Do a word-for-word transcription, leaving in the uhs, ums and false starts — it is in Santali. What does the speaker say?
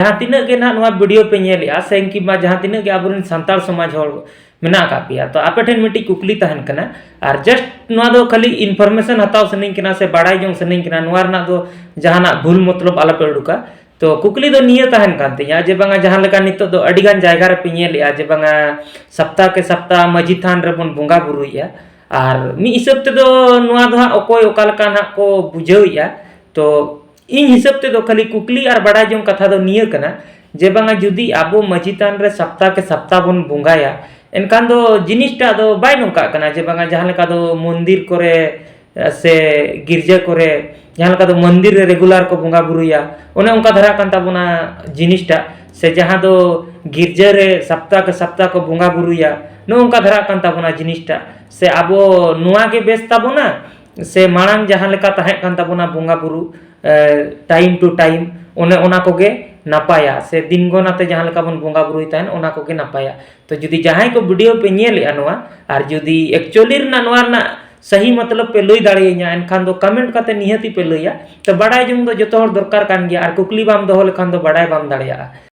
ᱡᱟᱦᱟᱸ ᱛᱤᱱᱟᱹᱜ ᱜᱮ ᱱᱟᱦᱟᱜ ᱱᱚᱣᱟ ᱵᱷᱤᱰᱤᱭᱳ ᱯᱮ ᱧᱮᱞᱮᱜᱼᱟ, ᱥᱮ ᱠᱤᱝᱵᱟ ᱡᱟᱦᱟᱸ ᱛᱤᱱᱟᱹᱜ ᱜᱮ ᱟᱵᱚᱨᱮᱱ ᱥᱟᱱᱛᱟᱲ ᱥᱚᱢᱟᱡᱽ ᱦᱚᱲ ᱢᱮᱱᱟᱜ ᱟᱠᱟᱫ ᱯᱮᱭᱟ, ᱛᱚ ᱟᱯᱮ ᱴᱷᱮᱱ ᱢᱤᱫᱴᱤᱡ ᱠᱩᱠᱞᱤ ᱛᱟᱦᱮᱱ ᱠᱟᱱᱟ, ᱟᱨ ᱡᱟᱥᱴ ᱱᱚᱣᱟ ᱫᱚ ᱠᱷᱟᱹᱞᱤ ᱤᱱᱯᱷᱚᱨᱢᱮᱥᱚᱱ ᱦᱟᱛᱟᱣ ᱥᱟᱱᱟᱧ ᱠᱟᱱᱟ ᱥᱮ ᱵᱟᱲᱟᱭ ᱡᱚᱝ ᱥᱟᱱᱟᱧ ᱠᱟᱱᱟ, ᱱᱚᱣᱟ ᱨᱮᱱᱟᱜ ᱫᱚ ᱡᱟᱦᱟᱱᱟᱜ ᱵᱷᱩᱞ ᱢᱚᱛᱞᱚᱵ ᱟᱞᱚᱯᱮ ᱩᱰᱩᱠᱟ᱾ ᱛᱚ ᱠᱩᱠᱞᱤ ᱫᱚ ᱱᱤᱭᱟᱹ ᱛᱟᱦᱮᱱ ᱠᱟᱱ ᱛᱤᱧᱟ ᱡᱮ ᱵᱟᱝᱟ, ᱡᱟᱦᱟᱸ ᱞᱮᱠᱟ ᱱᱤᱛᱚᱜ ᱫᱚ ᱟᱹᱰᱤ ᱜᱟᱱ ᱡᱟᱭᱜᱟ ᱨᱮᱯᱮ ᱧᱮᱞᱮᱜᱼᱟ ᱡᱮ ᱵᱟᱝᱟ, ᱥᱟᱯᱛᱟ ᱠᱮ ᱥᱟᱯᱛᱟ ᱢᱟᱹᱡᱷᱤ ᱛᱷᱟᱱ ᱨᱮᱵᱚᱱ ᱵᱚᱸᱜᱟ ᱵᱩᱨᱩᱭᱮᱜᱼᱟ᱾ ᱟᱨ ᱢᱤᱫ ᱦᱤᱥᱟᱹᱵ ᱛᱮᱫᱚ ᱱᱚᱣᱟ ᱫᱚ ᱦᱟᱸᱜ ᱚᱠᱚᱭ ᱚᱠᱟ ᱞᱮᱠᱟ ᱱᱟᱦᱟᱜ ᱠᱚ ᱵᱩᱡᱷᱟᱹᱣᱮᱜᱼᱟ᱾ ᱛᱚ ᱤᱧ ᱦᱤᱥᱟᱹᱵ ᱛᱮᱫᱚ ᱠᱷᱟᱹᱞᱤ ᱠᱩᱠᱞᱤ ᱟᱨ ᱵᱟᱰᱟᱭ ᱡᱚᱝ ᱠᱟᱛᱷᱟ ᱫᱚ ᱱᱤᱭᱟᱹ ᱠᱟᱱᱟ ᱡᱮ ᱵᱟᱝᱟ, ᱡᱩᱫᱤ ᱟᱵᱚ ᱢᱟᱹᱡᱷᱤ ᱛᱷᱟᱱ ᱨᱮ ᱥᱟᱯᱛᱟ ᱠᱮ ᱥᱟᱯᱛᱟ ᱵᱚᱱ ᱵᱚᱸᱜᱟᱭᱟ, ᱮᱱᱠᱷᱟᱱ ᱫᱚ ᱡᱤᱱᱤᱥᱴᱟᱜ ᱫᱚ ᱵᱟᱭ ᱱᱚᱝᱠᱟᱜ ᱠᱟᱱᱟ ᱡᱮ ᱵᱟᱝᱟ, ᱡᱟᱦᱟᱸ ᱞᱮᱠᱟ ᱫᱚ ᱢᱚᱱᱫᱤᱨ ᱠᱚᱨᱮ ᱥᱮ ᱜᱤᱨᱡᱟᱹ ᱠᱚᱨᱮ, ᱡᱟᱦᱟᱸ ᱞᱮᱠᱟ ᱫᱚ ᱢᱚᱱᱫᱤᱨ ᱨᱮ ᱨᱮᱜᱩᱞᱟᱨ ᱠᱚ ᱵᱚᱸᱜᱟ ᱵᱩᱨᱩᱭᱟ, ᱚᱱᱮ ᱚᱱᱠᱟ ᱫᱷᱟᱨᱟ ᱠᱟᱱ ᱛᱟᱵᱚᱱᱟ ᱡᱤᱱᱤᱥᱴᱟᱜ, ᱥᱮ ᱡᱟᱦᱟᱸ ᱫᱚ ᱜᱤᱨᱡᱟᱹ ᱨᱮ ᱥᱟᱯᱛᱟ ᱠᱮ ᱥᱟᱯᱛᱟ ᱠᱚ ᱵᱚᱸᱜᱟ ᱵᱩᱨᱩᱭᱟ, ᱱᱚᱜᱼᱚ ᱱᱚᱝᱠᱟ ᱫᱷᱟᱨᱟ ᱠᱟᱱ ᱛᱟᱵᱚᱱᱟ ᱡᱤᱱᱤᱥᱴᱟᱜ, ᱥᱮ ᱟᱵᱚ ᱱᱚᱣᱟ ᱜᱮ ᱵᱮᱥ ᱛᱟᱵᱚᱱᱟ, ᱥᱮ ᱢᱟᱲᱟᱝ ᱡᱟᱦᱟᱸ ᱞᱮᱠᱟ ᱛᱟᱦᱮᱸ ᱠᱟᱱ ᱛᱟᱵᱚᱱᱟ ᱵᱚᱸᱜᱟ ᱵᱩᱨᱩ ᱴᱟᱭᱤᱢ ᱴᱩ ᱴᱟᱭᱤᱢ, ᱚᱱᱮ ᱚᱱᱟ ᱠᱚᱜᱮ ᱱᱟᱯᱟᱭᱟ, ᱥᱮ ᱫᱤᱱ ᱜᱚᱱ ᱟᱛᱮ ᱡᱟᱦᱟᱸ ᱞᱮᱠᱟ ᱵᱚᱱ ᱵᱚᱸᱜᱟ ᱵᱩᱨᱩᱭ ᱛᱟᱦᱮᱱ, ᱚᱱᱟ ᱠᱚᱜᱮ ᱱᱟᱯᱟᱭᱟ᱾ ᱛᱚ ᱡᱩᱫᱤ ᱡᱟᱦᱟᱸᱭ ᱠᱚ ᱵᱷᱤᱰᱤᱭᱳ ᱯᱮ ᱧᱮᱞᱮᱜᱼᱟ ᱱᱚᱣᱟ, ᱟᱨ ᱡᱩᱫᱤ ᱮᱠᱪᱩᱭᱟᱞᱤ ᱨᱮᱱᱟᱜ ᱱᱚᱣᱟ ᱨᱮᱱᱟᱜ ᱥᱟᱹᱦᱤ ᱢᱚᱛᱞᱚᱵ ᱯᱮ ᱞᱟᱹᱭ ᱫᱟᱲᱮᱭᱟᱹᱧᱟ, ᱮᱱᱠᱷᱟᱱ ᱫᱚ ᱠᱚᱢᱮᱱᱴ ᱠᱟᱛᱮ ᱱᱤᱦᱟᱹᱛᱤ ᱯᱮ ᱞᱟᱹᱭᱟ᱾ ᱛᱚ ᱵᱟᱰᱟᱭ ᱡᱚᱝ ᱫᱚ ᱡᱚᱛᱚ ᱦᱚᱲ ᱫᱚᱨᱠᱟᱨ ᱠᱟᱱ ᱜᱮᱭᱟ, ᱟᱨ ᱠᱩᱠᱞᱤ ᱵᱟᱢ ᱫᱚᱦᱚ ᱞᱮᱠᱷᱟᱱ ᱫᱚ ᱵᱟᱰᱟᱭ ᱵᱟᱢ ᱫᱟᱲᱮᱭᱟᱜᱼᱟ᱾